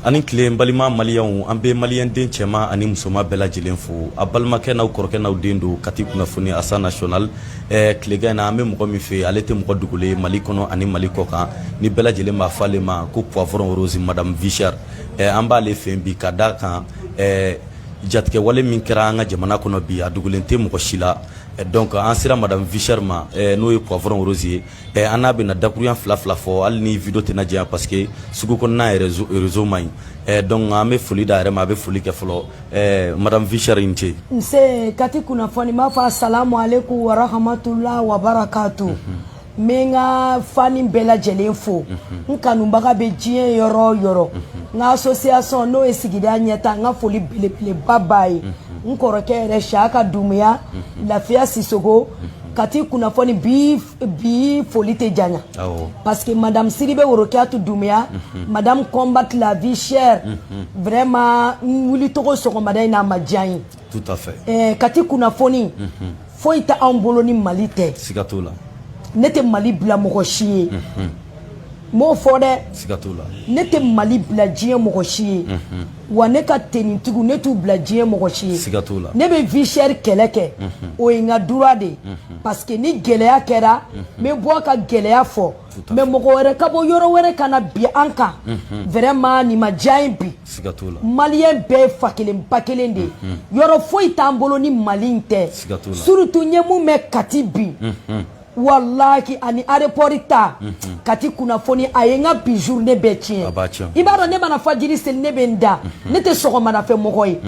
Ani tile, n balima Maliyɛnw. An bɛ Maliyɛn den cɛman ani musoman bɛɛ lajɛlen fo. A balimakɛ n'aw kɔrɔkɛ n'aw den don, Kati kunnafoni asa national. Tilegan in na, an bɛ mɔgɔ min fɛ, ale tɛ mɔgɔ dogolen ye Mali kɔnɔ ani Mali kɔ kan, ni bɛɛ lajɛlen b'a fɔ ale ma ko Poivron Rose, Madame Vie Chère. An b'ale fɛ bi ka da kan jatigɛwale min kɛra an ka jamana kɔnɔ bi, a dogolen tɛ mɔgɔ si la. Donc an sera Madame Vie Chère ma, n'o ye Poivron Rose ye. An n'a bɛna dakurunya fila fila fɔ, hali ni vidéo tɛna janya, parce que sugu kɔnɔna réseau man ɲi. Donc an bɛ foli d'a yɛrɛ ma, a bɛ foli kɛ fɔlɔ. Madame Vie Chère, i ni ce. Nse, Kati kunnafoni, n b'a fɔ asalamu aleykum wa rahmatula wa barakatu. N bɛ n ka fani bɛɛ lajɛlen fo, n kanubaga bɛ diɲɛ yɔrɔ o yɔrɔ. N ka association, n'o ye Sigida Ɲɛta, n ka foli belebeleba b'a ye. N kɔrɔkɛ yɛrɛ, Siyaka Dumuya, Lafiya Sisogo, Kati kunnafoni, bi bi foli tɛ janya, parce que Madame Sidibe Worokiyatu Dumuya, Madame combat la vie chère, vraiment n wuli togo sɔgɔmada in na, a ma diya n ye. Tout à fait. Kati kunnafoni, foyi tɛ anw bolo ni Mali tɛ. Siga t'o la. Ne tɛ Mali bila mɔgɔ si ye, n b'o fɔ dɛ. Siga t'o la. Ne tɛ Mali bila diɲɛ mɔgɔ si ye, wa ne ka tenitigiw, ne t'u bila diɲɛ mɔgɔ si ye. Siga t'o la. Ne bɛ vie chère kɛlɛ kɛ, o ye n ka droit de ye, parce que ni gɛlɛya kɛra, n bɛ bɔ ka gɛlɛya fɔ. Mais mɔgɔ wɛrɛ ka bɔ yɔrɔ wɛrɛ ka na bi an kan, vraiment nin ma diya n ye bi. Siga t'o la. Maliyɛn bɛɛ ye fa kelen ba kelen de ye, yɔrɔ foyi t'an bolo ni Mali in tɛ. Siga t'o la. Surtout n ye mun mɛn Kati bi, walahi, ani aéroport ta, Kati kunnafoni, a ye n ka bi journée bɛɛ tiɲɛ. A b'a tiɲɛ. I b'a dɔn, ne mana fajiri seli, ne bɛ n da, ne tɛ sɔgɔmada fɛ mɔgɔ ye.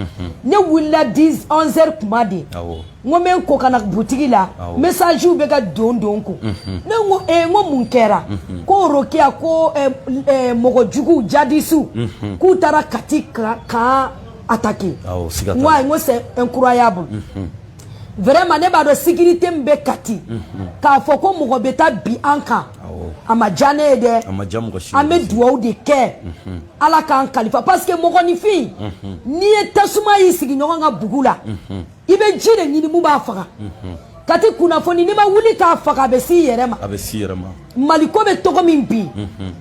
Ne wulila 10 11 heures kuma de, n ko n bɛ n ko ka na butigi la, message bɛ ka don don kun. Ne ko ee, n ko mun kɛra? Ko Rokiya ko mɔgɔ juguw, jadisiw, k'u taara Kati kan attaquer. Awɔ, siga N t'a ko la. Ayi, n ko c'est incroyable, vraiment. Ne b'a dɔn sécurité min bɛ Kati, k'a fɔ ko mɔgɔ bɛ taa bi an kan, a ma diya ne ye dɛ. A ma diya mɔgɔ si An ye. bɛ duwawu de kɛ, Ala k'an kalifa, parce que mɔgɔninfin, n'i ye tasuma y'i sigi ɲɔgɔn ka bugu la, i bɛ ji de ɲini mun b'a faga. Kati kunnafoni, n'i ma wuli k'a faga, a bɛ s'i yɛrɛ ma. A bɛ s'i yɛrɛ ma. Maliko bɛ tɔgɔ min bi,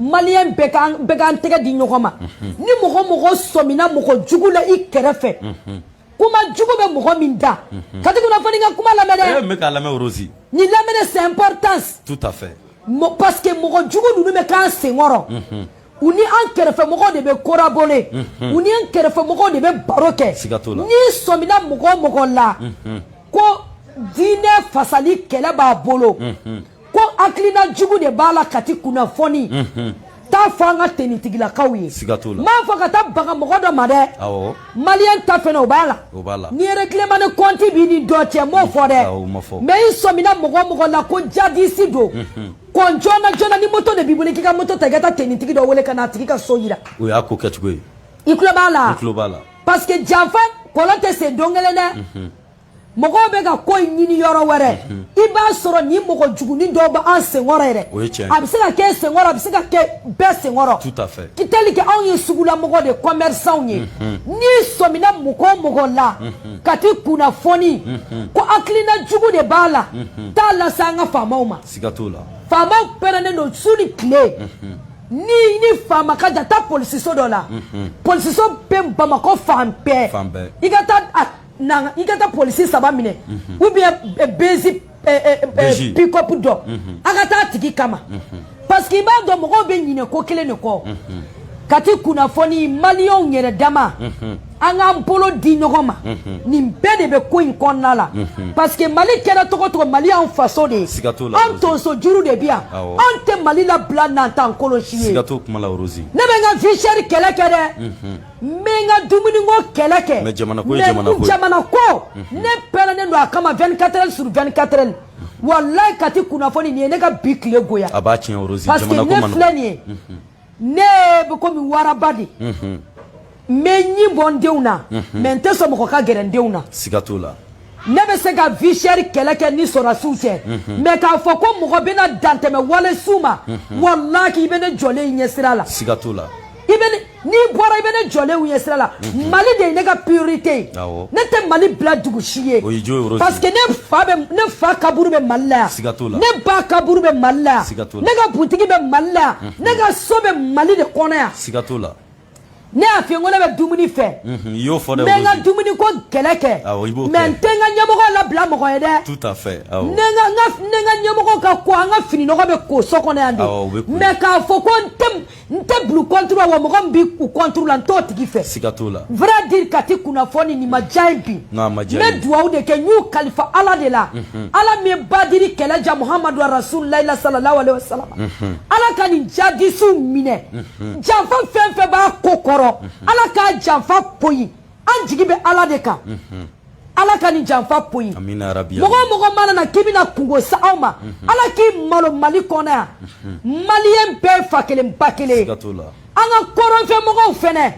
Maliyɛn bɛɛ k'an tɛgɛ di ɲɔgɔn ma. Ni mɔgɔ mɔgɔ sɔmina mɔgɔ jugu la i kɛrɛfɛ, kuma jugu bɛ mɔgɔ min da, Kati kunnafoni, ka kuma lamɛn dɛ. N bɛ k'a lamɛn, Rose. Nin lamɛn, c'est importance. Tout à fait. Parce que mɔgɔ jugu ninnu bɛ k'an senkɔrɔ, u ni an kɛrɛfɛmɔgɔw de bɛ collaborer, u ni an kɛrɛfɛmɔgɔw de bɛ baro kɛ. Siga t'o la. N'i sɔmina mɔgɔ o mɔgɔ la ko diinɛ fasali kɛlɛ b'a bolo, ko hakilina jugu de b'a la, Kati kunnafoni, taa fɔ an ka tenitigilakaw ye. Siga t'o la. N b'a fɔ ka taa baga mɔgɔ dɔ ma dɛ. Maliyɛn ta fɛnɛ, o b'a la. O b'a la. Ni règlement de compte b'i ni dɔ cɛ, n m'o fɔ dɛ. Awɔ, o ma fɔ. Mais i sɔmina mɔgɔ o mɔgɔ la ko jadisi don, kɔn joona joona, ni moto de b'i bolo, k'i ka moto ta, i ka taa tenitigi dɔ wele ka na a tigi ka so yira. O y'a ko kɛcogo ye. I tulo b'a la? N tulo b'a la. Parce que janfa kɔlɔn tɛ sen don kelen dɛ. Mɔgɔw bɛ ka ko in ɲini yɔrɔ wɛrɛ, i b'a sɔrɔ ni mɔgɔ jugunin dɔw bɛ an senkɔrɔ yɛrɛ. O ye tiɲɛ ye. A bɛ se ka kɛ senkɔrɔ, a bɛ se ka kɛ bɛɛ senkɔrɔ. Tout à fait. Tel que anw ye sugulamɔgɔ de, commerçant ye, n'i sɔmina mɔgɔ o mɔgɔ la, Kati kunnafoni, ko hakilina jugu de b'a la, taa lase an ka faamaw ma. Siga t'o la. Faamaw pɛrɛnnen don su ni tile. Ni faama ka jan, taa polisiso dɔ la, polisiso bɛ Bamakɔ fan bɛɛ. Fan bɛɛ. I ka taa a na, i ka taa polisi saba minɛ ou bien bezi Beji. pick-up dɔ, a ka taa tigi kama, parce que i b'a dɔn mɔgɔw bɛ ɲinɛ ko kelen de kɔ. Kati kunnafoni, Maliyɛnw yɛrɛ dama, an k'an bolo di ɲɔgɔn ma, nin bɛɛ de bɛ ko in kɔnɔna la, parce que Mali kɛra togo togo, Mali y'anw faso de ye. Siga t'o la, An Rose. tonso juru de bi yan. An tɛ Mali labila nantan kolon si ye. Siga t'o kuma la, Rose. Ne bɛ n ka vie chère kɛlɛ kɛ dɛ, n bɛ n ka dumuniko kɛlɛ kɛ. Mais jamana ko ye Mais jamana ko ye. Jamana ko, ne pɛrɛnnen don a kama 24 heures sur 24 heures. Walayi, Kati kunnafoni, nin ye ne ka bi tile goya. A b'a tiɲɛ, Rose. Parce que Jamana ko ne man filɛ nɔgɔn. nin ye, ne bɛ komi waraba de, n bɛ ɲi bɔ n denw na, mais n tɛ sɔn mɔgɔ ka gɛrɛ n denw na. Siga t'o la. Ne bɛ se ka vie chère kɛlɛ kɛ ni sɔrɔsiw cɛ, mais k'a fɔ ko mɔgɔ bɛna dantɛmɛ wale s'u ma, walahi, i bɛ ne jɔlen i ɲɛsira la. Siga t'o la. I bɛ ne, n'i bɔra, i bɛ ne jɔlen u ɲɛsira la. Mali de ye ne ka priorité ye. Ne tɛ Mali bila dugu si ye. O y'i jo ye, Rose. Parce que ne fa bɛ, ne fa kaburu bɛ Mali la yan. Siga t'o la. Ne ba kaburu bɛ Mali la yan. Siga t'o la. Ne ka butigi bɛ Mali la yan. Ne ka so bɛ Mali de kɔnɔ yan. Siga t'o la. Ne y'a f'i ye ko ne bɛ dumuni fɛ. I y'o fɔ dɛ. N bɛ n ka Rosi. dumuni ko kɛlɛ kɛ. Awɔ, i b'o kɛ. Mais n tɛ n ka ɲɛmɔgɔ labila mɔgɔ ye dɛ. Tout à fait, awɔ. Ne ka ɲɛmɔgɔ ka ko, an ka fininɔgɔ bɛ ko so kɔnɔ yan de. Awɔ, o bɛ ko. Mais k'a fɔ ko n tɛ bila u contre la, wa mɔgɔ min b'i u contre la, n t'o tigi fɛ. Siga t'o la. Vrai dire, Kati kunnafoni nin ma diya ye bi. Non, a ma diya N bɛ ye. duwawu de kɛ, n y'u kalifa Ala de la. Ala min ye badiri kɛlɛ ja Muhamadu Rasulilayi sallallahu alaihi wasallam. Ala ka nin jadisiw minɛ. Janfa fɛn fɛn b'a ko kɔrɔ, Ala k'a janfa poyi. An jigi bɛ Ala de kan. Ala ka nin janfa poyi. Amina rabi. Mɔgɔ o mɔgɔ mana na k'i bɛna kungo sa aw ma, Ala k'i malo Mali kɔnɔ yan. Maliyɛn bɛɛ ye fa kelen ba kelen ye. Siga t'o la. An ka kɔrɔnfɛ mɔgɔw fɛnɛ,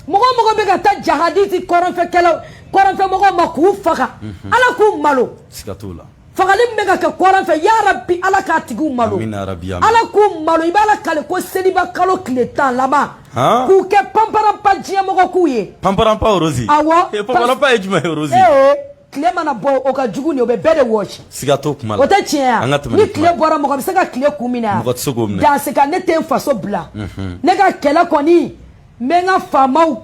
mɔgɔ o mɔgɔ bɛ ka taa jahadisi kɔrɔnfɛkɛlaw, kɔrɔnfɛ mɔgɔw ma k'u faga, Ala k'u malo. Siga t'o la. Fagali min bɛ ka kɛ kɔrɔn fɛ, yarabi, Ala k'a tigiw malo. Amina rabi, amin. Ala k'u malo. I b'a la kale ko seliba kalo tile 10 laban, Han? k'u kɛ panparanpa diɲɛmɔgɔ k'u ye. Panparanpa, Rosi? Awɔ. Eh, panparanpa ye jumɛn ye, Rosi? Ee, tile mana bɔ, o ka jugu nin, o bɛ bɛɛ de wɔsi. Siga t'o kuma la. O tɛ tiɲɛ An ya? ka tɛmɛ Ni ni kuma tile bɔra, mɔgɔ bɛ se ka tile kun minɛ wa? Mɔgɔ tɛ se k'o minɛ. Dans ce cas, ne tɛ n faso bila. Ne ka kɛlɛ kɔni, n bɛ n ka faamaw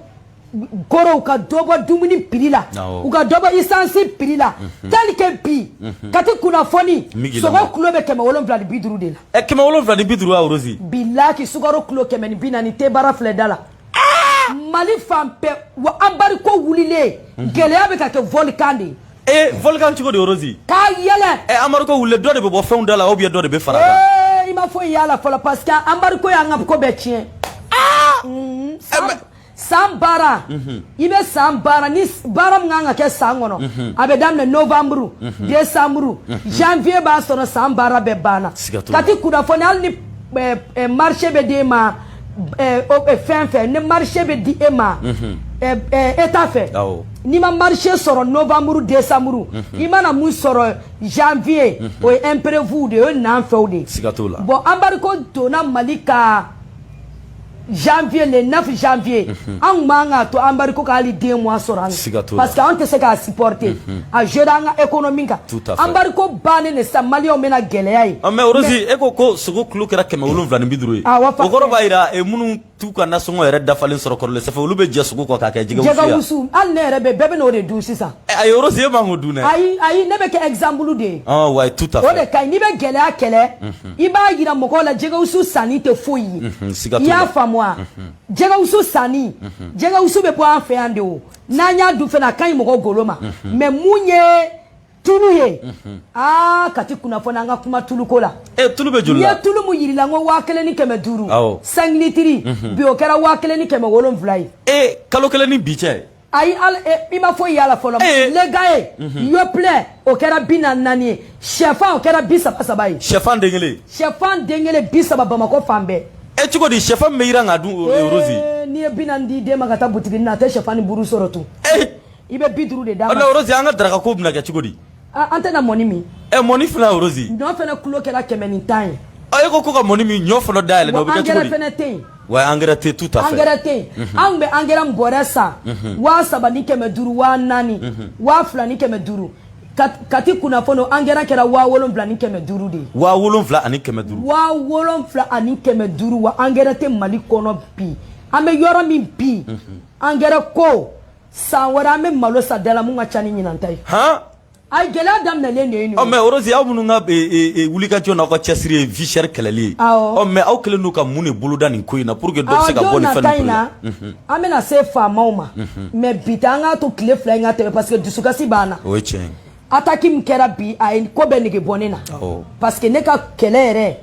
kɔrɔw ka dɔ bɔ dumuni prix la, u ka dɔ bɔ essence prix la, tel que bi, Kati kunnafoni, Migi sogo lamɔ. kilo bɛ 750 de la. Ɛ, 750 wa, Rosi? Bilahi, sukaro kilo 140, te baara filɛ da la Mali fan bɛɛ. Wa embargo wulilen, gɛlɛya bɛ ka kɛ volcan de ye. E, volcan cogo di, Rosi? K'a yɛlɛ. Ɛ, embargo wulilen, dɔ de bɛ bɔ fɛnw da la ou bien dɔ de bɛ fara a kan? Ee, i ma foyi y'a la fɔlɔ, parce que embargo y'an ka ko bɛɛ tiɲɛ. San baara, i bɛ san baara ni baara min kan ka kɛ san kɔnɔ, a bɛ daminɛ novembre, décembre, janvier, b'a sɔrɔ san baara bɛɛ banna. Siga t'o la. Kati kunnafoni, hali ni marché bɛ d'e ma, fɛn fɛn ni marché bɛ di e ma état fɛ, n'i ma marché sɔrɔ novembre, décembre, i mana mun sɔrɔ janvier, o ye imprévu de ye, o ye nanfɛw de ye. Siga t'o la. Bon, embargo donna Mali ka janvier, le 9 janvier. An kun b'an k'a to embargo ka hali 2 mois sɔrɔ an Siga t'o la. parce que an tɛ se k'a supporter, a jouer an ka économie kan. Tout à fait. Embargo bannen de sisan, maliyɛnw bɛna gɛlɛya ye. Ah, mais Rosi, e ko ko sogo kilo kɛra 750 ye. Awɔ, O kɔrɔ b'a jira minnu t'u ka nasɔngɔ yɛrɛ dafalen sɔrɔ kɔrɔlen, ça fait olu bɛ jɛ sogo kɔ k'a kɛ jɛgɛ wusu Jɛgɛ ye. wusu, hali ne yɛrɛ bɛ, bɛɛ bɛ n'o de dun sisan. Eh, ayi Rosi, e man k'o dun dɛ. Ayi ayi, ne bɛ kɛ exemple de ye. Ah ouais, tout à O de fait. ka ɲi. N'i bɛ gɛlɛya kɛlɛ, i b'a yira mɔgɔw la jɛgɛ wusu sanni tɛ foyi ye. Siga t'o I y'a la. faamu wa? Jɛgɛ wusu sanni, jɛgɛ wusu bɛ bɔ an fɛ yan de. O n'an y'a dun fɛnɛ, a ka ɲi mɔgɔ golo ma. Mais mun ye tulu ye? Aa, Kati kunnafoni, an ka kuma tuluko la. E, tulu bɛ joli N'i ye la? tulu mun yir'i la, n ko 1500, 5 litres, bi o kɛra 1700 ye. E, kalo kelen ni bi cɛ? Ayi, ala i ma foyi y'a la fɔlɔ. Lega ye Yoplait, o kɛra 44 ye. Sɛfan, o kɛra 33 ye. Sɛfan den kelen? Sɛfan den kelen 30, Bamakɔ fan bɛɛ. E, cogo di, sɛfan min bɛ yiran k'a dun, Rosi? N'i ye 40 di den ma ka taa butigi na, a tɛ sɛfan ni buru sɔrɔ tun. I bɛ 50 de d'a ma. Ɔ, Rosi, an ka daraka ko bɛna kɛ cogo di? An tɛna mɔni min. Ɛ, mɔni fila, Rosi? Ɲɔ fɛnɛ kulo kɛra 110 ye. Ɔ, e ko ko ka mɔni min, ɲɔ fana dayɛlɛ, o bɛ kɛ cogo Engrais di? fɛnɛ tɛ yen. Ouais, engrais tɛ, tout à fait. Engrais tɛ yen. An tun bɛ engrais bɔrɛ san 3500, 4000, 2500. Kati kunnafoni, engrais kɛra 7500 de ye. 7500. 7500. Wa engrais tɛ Mali kɔnɔ bi. An bɛ yɔrɔ min bi, engrais ko, san wɛrɛ an bɛ malo san da la mun ka ca ni ɲinan ta ye. Han? Ayi, gɛlɛya daminɛlen de ye nin Ɔ ye. Mais Rosi, aw minnu ka wulikajɔ n'aw ka cɛsiri ye vie chère kɛlɛli ye. Awɔ. Ɔ, mais aw kɛlen don ka mun de boloda nin ko in na pour que dɔ bɛ se ka bɔ Don nin fɛn nata ninnu in na, la? An bɛna se faamaw ma, mais bi tɛ. An k'a to tile 2 in ka tɛmɛ, parce que dusukasi b'an na. O ye tiɲɛ ye. Attaque min kɛra bi, a ye ko bɛɛ nege bɔ ne na, parce que ne ka kɛlɛ yɛrɛ,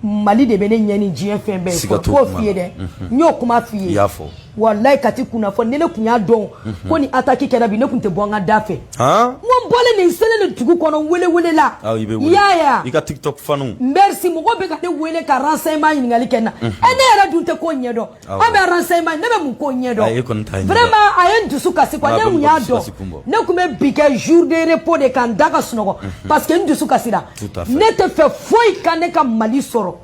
Mali de bɛ ne ɲɛ ni diɲɛ fɛn bɛɛ ye. Siga t'o K'o kuma f'i ye la. dɛ, n y'o kuma f'i ye. I y'a fɔ. Walayi, Kati kunnafoni, ni ne tun y'a dɔn ko ni attaque kɛra bi, ne tun tɛ bɔ n ka da fɛ. Han? N ko n bɔlen nin selen de dugu kɔnɔ, n wele wele la. Awɔ, i bɛ I wele. y'a ye wa? I ka TikTok fanu. Merci. Mɔgɔ bɛ ka ne wele ka renseignement ɲininkali kɛ n na. Ɛ, ne yɛrɛ dun tɛ ko ɲɛdɔn. An bɛ renseignement, ne bɛ mun ko ɲɛdɔn? Ayi, e kɔni t'a ɲɛdɔn. Vraiment, a ye n dusu kasi quoi. A Ne bɛ kun mɔgɔ y'a dusu dɔn, kasi kun bɔ. ne tun bɛ bi kɛ jour de repos de ka n da ka sunɔgɔ, parce que n dusu kasira. Tout à fait. Ne tɛ fɛ foyi ka ne ka Mali sɔrɔ.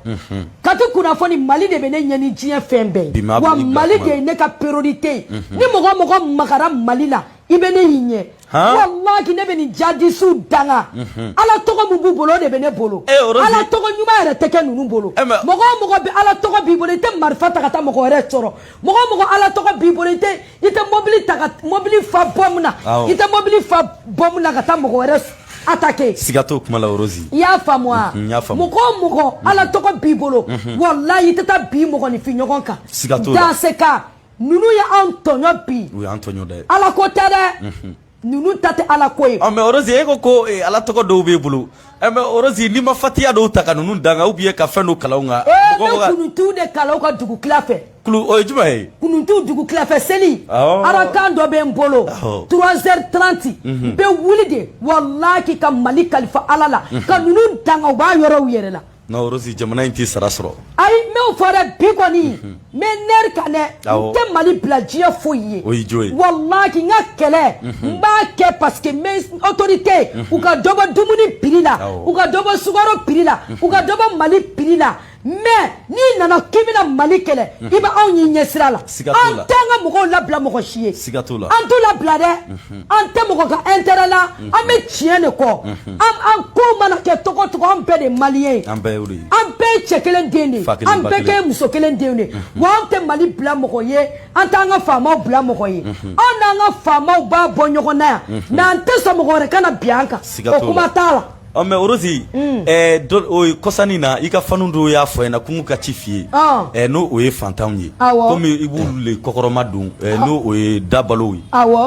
Kati kunnafoni, Mali de bɛ ne ɲɛ ni diɲɛ fɛn bɛɛ Bi ye. maa Wa b'i bila Mali kuma de ye ne ka priorité ye. Ni mɔgɔ o mɔgɔ magara Mali la, I bɛ ne y'i ɲɛ. Walahi, ne bɛ nin jadisiw danga. Ala tɔgɔ min b'u bolo, o de bɛ ne bolo. Ala tɔgɔ ɲuman yɛrɛ tɛ kɛ ninnu bolo. Mɔgɔ o mɔgɔ bɛ ala tɔgɔ b'i bolo, i tɛ marifa ta ka taa mɔgɔ wɛrɛ sɔrɔ. Mɔgɔ o mɔgɔ ala tɔgɔ b'i bolo, i tɛ mobili ta ka mobili fa bɔmu na, i tɛ mobili fa bɔmu na ka taa mɔgɔ wɛrɛ attaquer. Siga t'o kuma la, Rose. I y'a faamu wa? N y'a faamu. Mɔgɔ o mɔgɔ ala tɔgɔ b'i bolo, walahi, i tɛ taa bin mɔgɔninfin ɲɔgɔn kan. Siga t'o la. Dans ce cas, ninnu ye anw tɔɲɔ bi. U y'an tɔɲɔ dɛ. Ala ko tɛ dɛ, ninnu ta tɛ ala ko ye. Ɔ, mais Rose, e ko ala tɔgɔ dɔw b'e bolo. Mais Rose, n'i ma fatiya dɔw ta ka ninnu danga ou bien ka fɛn dɔw kalan u kan. Ee, ne kununtiw de kalan u ka dugutila fɛ. Kulu o ye jumɛn ye? Kununtiw dugutila fɛ seli. Arakan dɔ bɛ n bolo. 3h30, n bɛ wuli de, walahi, ka Mali kalifa ala la, ka ninnu danga, u b'a yɔrɔw yɛrɛ la. Non, Rose, jamana in t'i sara sɔrɔ. Ayi, n b'o fɔ dɛ, bi kɔni n bɛ nɛri kan dɛ, n tɛ Mali bila diɲɛ foyi ye. O y'i jo ye. Walahi, n ka kɛlɛ, n b'a kɛ parce que n bɛ autorité, u ka dɔ bɔ dumuni prix la, u ka dɔ bɔ sukaro prix la, u ka dɔ bɔ Mali prix la. Mais n'i nana k'i bɛna Mali kɛlɛ, i bɛ anw y'i ɲɛsira la. Siga t'o An la. tɛ an ka mɔgɔw labila mɔgɔ si ye. Siga t'o la. An t'u labila dɛ, an tɛ mɔgɔ ka intérêt la, an bɛ tiɲɛ de kɔ. An ko mana kɛ togo o togo, an bɛɛ de ye malien ye. An bɛɛ y'o de ye. An bɛɛ ye cɛ kelen den de ye. Fa kelen, An ba bɛɛ kelen. kɛ muso kelen den de ye. Wa an tɛ Mali bila mɔgɔ ye, an t'an ka faamaw bila mɔgɔ ye. Anw n'an ka faamaw b'a bɔ ɲɔgɔn na yan, mais an tɛ sɔn mɔgɔ wɛrɛ ka na bin an kan. Siga O t'o la. kuma t'a la. Ɔ, mais Rose, dɔ o ye kɔsani na, i ka fanu dɔw y'a fɔ ɲɛna ko n k'u ka ci f'i ye. N'o o ye fantanw ye. Komi i b'olu le kɔkɔrɔma don, n'o o ye dabalow ye.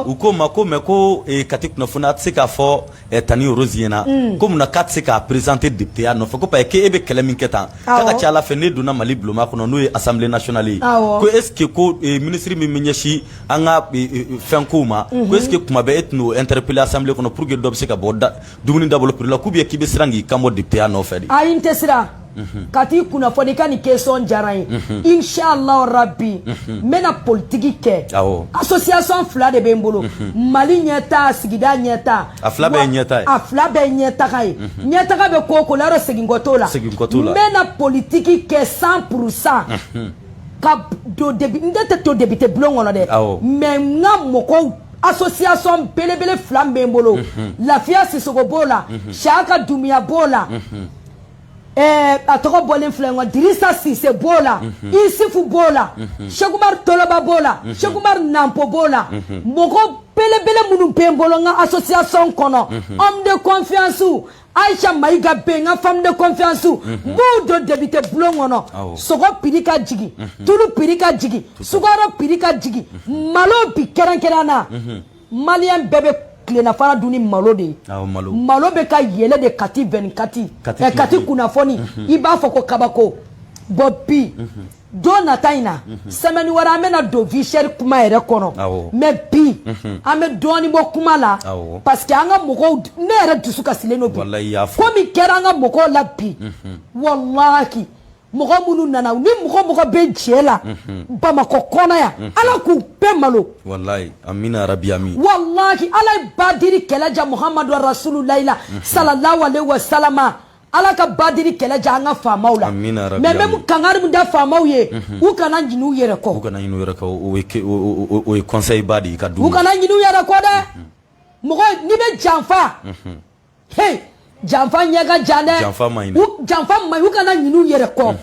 U ko ma ko mais ko Kati kunnafoni, a tɛ se k'a fɔ Tani Rose ɲɛna ko munna k'a tɛ se k'a présenter député ya nɔfɛ, ko parce que e bɛ kɛlɛ min kɛ tan, k'a ka ca ala fɛ, n'e donna Mali bulonba kɔnɔ, n'o ye Assemblée nationale ye, ko est ce que ko ministre min bɛ ɲɛsin an ka fɛn kow ma, ko est ce que kuma bɛɛ e tɛn'o interpeller assemblée kɔnɔ pour que dɔ bɛ se ka bɔ da dumuni dabolo prix la, k'u bien k'i bɛ siran k'i kan bɔ député ya nɔfɛ de? Ayi, n tɛ siran. Ka t'i kunnafoni, i ka nin question diyara n ye. Inshallah rabi, n bɛna politiki kɛ. Association fila de bɛ n bolo: Mali ɲɛta, sigida ɲɛta. A fila bɛɛ ye ɲɛta ye. A fila bɛɛ ye ɲɛtaga ye. Ɲɛtaga bɛ ko o ko la, yɔrɔ segin kɔ t'o la. Segin kɔ t'o la. N bɛna politiki kɛ 100%, ka don député, n tɛ to député bulon kɔnɔ dɛ, mais n ka mɔgɔw, association belebele fila min bɛ n bolo, Lafiya Sisoko b'o la, Siyaka Dunbiya b'o la, a tɔgɔ bɔlen filɛ n kɔ, Dirisa Sise b'o la, Isufu b'o la, Sekumar Toloba b'o la, Sekumar Nanpo b'o la. Mɔgɔ belebele minnu bɛ n bolo n ka association kɔnɔ, homme de confiance Aisha Mayiga bɛ yen, n ka femme de confiance, n b'u don député bulon kɔnɔ. Sogo prix ka jigin, tulu prix ka jigin, sukaro prix ka jigin, malo bi kɛrɛnkɛrɛn na, malien bɛɛ bɛ tilelafana dun ni malo de ye. Awɔ, malo. Malo bɛ ka yɛlɛ de Kati 24. Kati. Kati kunnafoni, i b'a fɔ ko kabako. Bon, bi don nata in na, semaine wɛrɛ, an bɛna don vie chère kuma yɛrɛ kɔnɔ. Mais bi, an bɛ dɔɔnin bɔ kuma la, parce que an ka mɔgɔw, ne yɛrɛ dusu kasilen don bi. Walahi, i y'a fɔ. Ko min kɛra an ka mɔgɔw la bi, walahi, mɔgɔ minnu nana ni mɔgɔ mɔgɔ bɛ jɛ la Bamakɔ kɔnɔ yan, ala k'u bɛɛ malo. Walahi, amina rabi, amin. Walahi, ala ye badiri kɛlɛ ja Muhamadu Rasulullahi la, sallallahu alaihi wa salama. Ala ka badiri kɛlɛ ja an ka faamaw la. Amina rabi, Mais n bɛ amin. kangari min da faamaw ye, u kana ɲinɛ u yɛrɛ U kɔ. kana ɲinɛ u yɛrɛ kɔ. O ye conseil ba de ye ka d'u U ma. kana ɲinɛ u yɛrɛ kɔ dɛ. Mɔgɔ n'i bɛ janfa, hey, janfa ɲɛ ka jan dɛ. Janfa man ɲi dɛ. Janfa man ɲi. U kana ɲinɛ u yɛrɛ kɔ,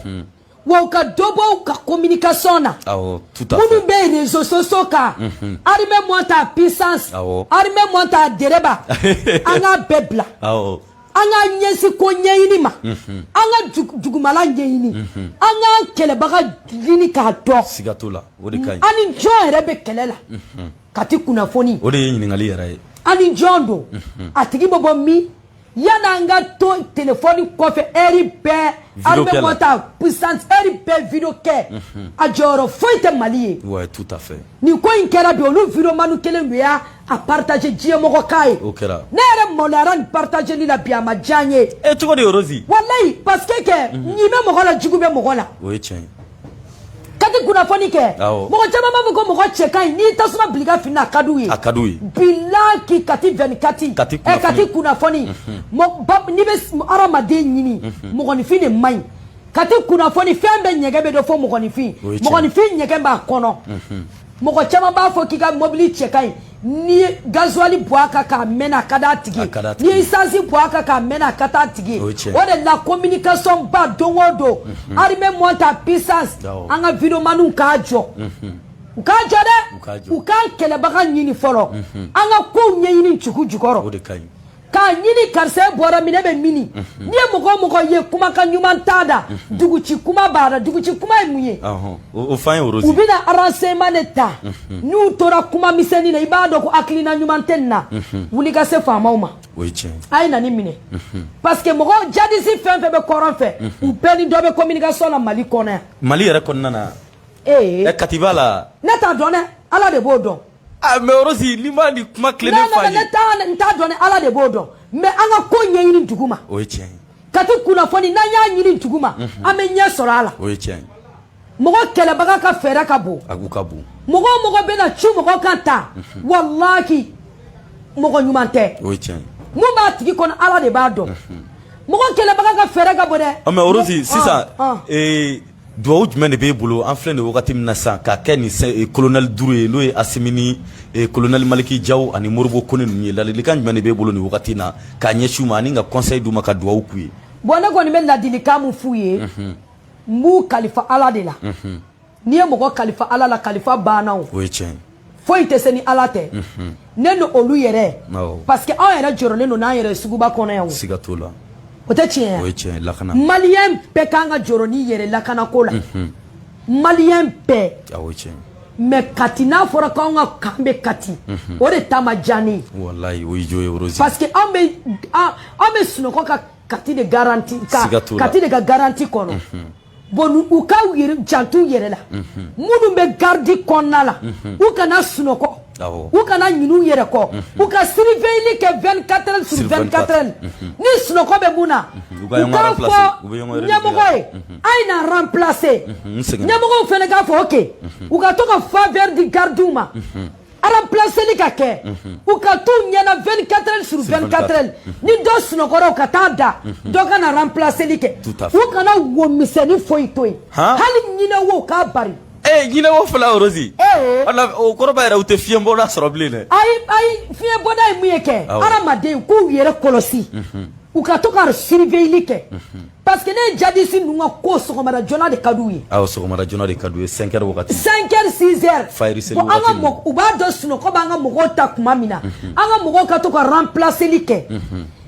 wa u ka dɔ bɔ u ka communication na. Awɔ, tout à Minnu fait. bɛ réseaux sociaux kan, armée monte à puissance, armée monte à dereba, an k'a bɛɛ bila. An k'an ɲɛsin ko ɲɛɲini ma, an ka dugumala ɲɛɲini, an k'an kɛlɛbaga ɲini k'a dɔn. Siga t'o la, o de ka ɲi. An ni jɔn yɛrɛ bɛ kɛlɛ la, Kati kunnafoni? O de ye ɲininkali yɛrɛ ye. An ni jɔn don? A tigi bɛ bɔ min? Yan'an ka to telefɔni kɔfɛ heure bɛɛ, Vidéo armée kɛ la. monte à puissance, heure bɛɛ vidéo kɛ, a jɔyɔrɔ foyi tɛ Mali ye. Ouais, tout à fait. Nin ko in kɛra bi, olu vidéoman kelen de y'a a partager diɲɛ mɔgɔ k'a ye. O kɛra. Ne yɛrɛ maloyara nin partageli la bi, a ma diya n ye. E, cogo di, Rose? Walayi, parce que kɛ ɲi bɛ mɔgɔ la, jugu bɛ mɔgɔ la. O ye tiɲɛ ye. Kati kunnafoni kɛ, mɔgɔ caman b'a fɔ ko mɔgɔ cɛ ka ɲi, n'i tasuma bila i ka fini na, a ka d'u ye. A ka d'u ye. Bilahi, Kati 24. Kati Kati kunnafoni, n'i bɛ hadamaden ɲini, mɔgɔninfin de man ɲi. Kati kunnafoni, fɛn bɛɛ ɲɛgɛn bɛ dɔ fɔ mɔgɔninfin. O ye tiɲɛ. Mɔgɔninfin ɲɛgɛn b'a kɔnɔ. Mɔgɔ caman b'a fɔ k'i ka mobili cɛ ka ɲi, n'i ye gasoil bɔn a kan k'a mɛnɛ, a ka d'a tigi ye. N'i ye essence bɔn a kan k'a mɛnɛ, a ka d'a tigi ye. O de la communication ba, don o don, armée monte en puissance. An ka videomaniw k'a jɔ, u k'a jɔ dɛ, u k'an kɛlɛbaga ɲini fɔlɔ, an ka kow ɲɛɲini dugu jukɔrɔ. O de ka ɲi. K'a ɲini karisa e bɔra min, e bɛ mini. N'i ye mɔgɔ o mɔgɔ ye kumakan ɲuman t'a da, duguci kuma b'a da. Duguci kuma ye mun ye? O f'an ye, Rose. U bɛna renseignement de ta. N'u tora kuma misɛnnin na, i b'a dɔn ko hakilina ɲuman tɛ nin na. Wuli ka se faamaw ma. O ye tiɲɛ ye. A ye na ni minɛ, parce que mɔgɔ djihadiste fɛn fɛn bɛ kɔrɔn fɛ, u bɛɛ ni dɔ bɛ communication na Mali kɔnɔ yan. Mali yɛrɛ kɔnɔna na? Ee. Ɛ, Kati b'a la. Ne t'a dɔn dɛ, Ala de b'o dɔn. Ah, mais Rose, n'i ma nin kuma tilennen f'a ye. Ne t'a, n t'a dɔn dɛ, Ala de b'o dɔn. Mais an ka ko ɲɛɲini dugu ma. O ye tiɲɛ ye. Kati kunnafoni, n'an y'a ɲini dugu ma, an bɛ ɲɛ sɔrɔ a la. O ye tiɲɛ ye. Mɔgɔ kɛlɛbaga ka fɛɛrɛ ka bon. A k'u ka bon. Mɔgɔ o mɔgɔ bɛna cu mɔgɔ kan ta, walahi, mɔgɔ ɲuman tɛ. O ye tiɲɛ ye. Mun b'a tigi kɔnɔ, Ala de b'a dɔn. Mɔgɔ kɛlɛbaga ka fɛɛrɛ ka bon dɛ. Ah, mais Rose, sisan duwawu jumɛn de b'e bolo, an filɛ nin wagati min na sisan, k'a kɛ nin colonel duuru ye, n'o ye Asimi ni colonel Maliki Jaw ani Moribo Kone ninnu ye? Ladilikan jumɛn de b'e bolo nin wagati in na k'a ɲɛsin u ma, ani ka conseil d'u ma, ka duwawu k'u ye? Bon, ne kɔni bɛ ladilikan mun f'u ye, n b'u kalifa Ala de la. N'i ye mɔgɔ kalifa Ala la, kalifa banna o. O ye tiɲɛ ye. Foyi tɛ se ni Ala tɛ. Ne ni olu yɛrɛ, parce que anw yɛrɛ jɔrɔlen don n'an yɛrɛ suguba kɔnɔ yan o. Siga t'o la. O tɛ tiɲɛ ye? O ye tiɲɛ ye, lakana. Maliyɛn bɛɛ kan ka jɔrɔ n'i yɛrɛ lakanako la, maliyɛn bɛɛ. O ye tiɲɛ ye. Mais Kati, n'a fɔra k'anw ka camp bɛ Kati, o de ta ma diya ne ye. Walayi, o y'i jo ye, Rose. Parce que anw bɛ sunɔgɔ ka Kati de garantie ka Siga t'o la. Kati de ka garantie kɔnɔ. Bon, u ka yɛrɛ jantu yɛrɛ la, minnu bɛ garde kɔnɔna la, u kana sunɔgɔ, u kana ɲinɛ u yɛrɛ kɔ, u ka surveiller kɛ 24 heures sur 24 heures. Ni sunɔgɔ bɛ mun na, U ka u k'a fɔ ɲɛmɔgɔ ye: a ye na remplacer. Ɲɛmɔgɔw fana k'a fɔ ok. U ka to ka faveur di gardiw ma, remplaceli ka kɛ, u ka t'u ɲɛna 24 heures sur 24 heures. Ni dɔ sunɔgɔra, u ka taa da, dɔ ka na remplaceli kɛ. U kana wo misɛnnin foyi to yen, hali ɲinɛ wo, k'a bari. Ee, ɲinɛ wo fila, Rose, o kɔrɔ b'a yɛrɛ u tɛ fiɲɛ bɔda sɔrɔ bilen dɛ. Ayi, ayi, fiɲɛ bɔda ye mun ye kɛ? Hadamaden k'u yɛrɛ kɔlɔsi, u ka to ka surveiller kɛ, parce que ne ye djihadiste ninnu ka ko, sɔgɔmada joona de ka d'u ye. Awɔ, sɔgɔmada joona de ka d'u ye, 5 heures wagati. 5 heures, 6 heures. Fajiri seli. Bon, an ka mɔgɔ, u b'a dɔn sunɔgɔ b'an ka mɔgɔw ta tuma min na, an ka mɔgɔw ka to ka remplaceli kɛ.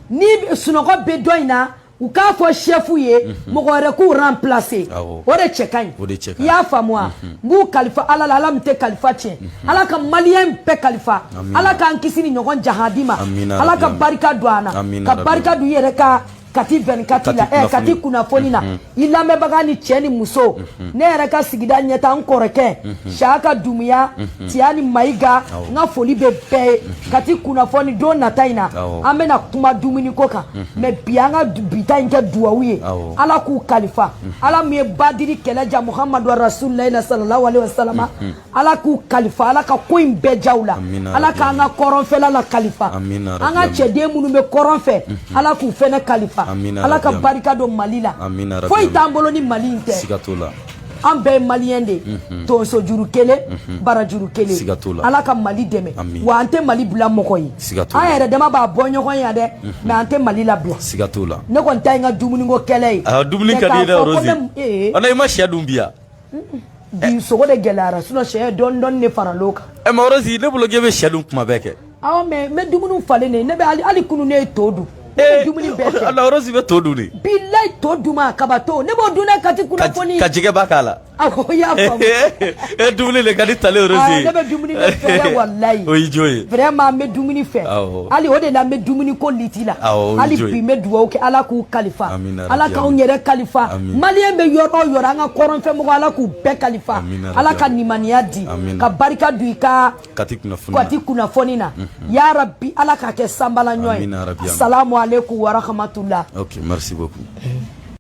Ni sunɔgɔ bɛ dɔ in na, u k'a fɔ chef ye, mɔgɔ wɛrɛ k'u remplacer. O de cɛ ka ɲi. O de cɛ ka ɲi. I y'a faamu wa? N b'u kalifa Ala la, Ala min tɛ kalifa tiɲɛ. Ala ka maliyɛn bɛɛ kalifa. Ala k'an kisi ni ɲɔgɔn jahadi ma. Ala ka barika don an na, ka barika don i yɛrɛ ka Kati 24 la, ɛ, Kati kunnafoni na, i lamɛnbaga ni cɛ ni muso, ne yɛrɛ ka sigida ɲɛta, n kɔrɔkɛ Siyaka Dumuya, Tiya ni Mayiga, n ka foli bɛ bɛɛ ye. Kati kunnafoni don nata in na, an bɛna kuma dumuniko kan, mais bi, an ka bi ta in kɛ duwawu ye. Ala k'u kalifa, Ala min ye Badiri kɛlɛ ja Muhamadu Rasulilayi sallallahu alaihi wasallam, Ala k'u kalifa, Ala ka ko in bɛɛ jaw la. Ala k'an ka kɔrɔnfɛla la kalifa, an ka cɛden minnu bɛ kɔrɔn fɛ, Ala k'u fɛnɛ kalifa. Ala ka barika don Mali la. Foyi t'an bolo ni Mali in tɛ. Siga t'o la. An bɛɛ ye maliyɛn de ye, tonso juru kelen, barajuru kelen. Siga t'o la. Ala ka Mali dɛmɛ wa. An tɛ Mali bila mɔgɔ ye. Siga t'o la. An yɛrɛ dama b'a bɔ ɲɔgɔn ye dɛ, mais an tɛ Mali labila. Siga t'o la. Ne kɔni ta ye n ka dumuniko kɛlɛ ye. Ah, dumuni ka di dɛ, Rose. Ɔna, i ma sɛ dun bi yan? Bi sogo de gɛlɛyara, sinon sɛ dɔɔni dɔɔni de faral'o kan. Ɛ, mais Rose, ne bolo k'e bɛ sɛ dun kuma bɛɛ kɛ. Awɔ, mais n bɛ dumuni falen de. Ne bɛ hali kunun, ne ye to dun. Ne bɛ dumuni bɛɛ kɛ. Ala, Rose bɛ to dun de. Bilayi, to duman, kaba to, ne b'o dun dɛ, Kati kunnafoni. Ka jɛgɛba k'a la. Awɔ, i y'a faamu. E, dumuni de ka di tale Rose ye. Ne bɛ dumuni de fɛ dɛ, walayi. O y'i jo ye. Vraiment, n bɛ dumuni fɛ. Hali o de la, n bɛ dumuni ko liti la. Hali bi, n bɛ dugawu kɛ, Ala k'u kalifa. Ala k'anw yɛrɛ kalifa. Maliyɛn bɛ yɔrɔ o yɔrɔ, an ka kɔrɔnfɛ mɔgɔ, Ala k'u bɛɛ kalifa. Ala ka nimaniya di, ka barika don i ka Kati kunnafoni. Kati kunnafoni na. Ya Rabbi, Ala k'a kɛ sanbala ɲɔ ye. Assalamu alaikum wa rahmatullah. Ok, merci beaucoup.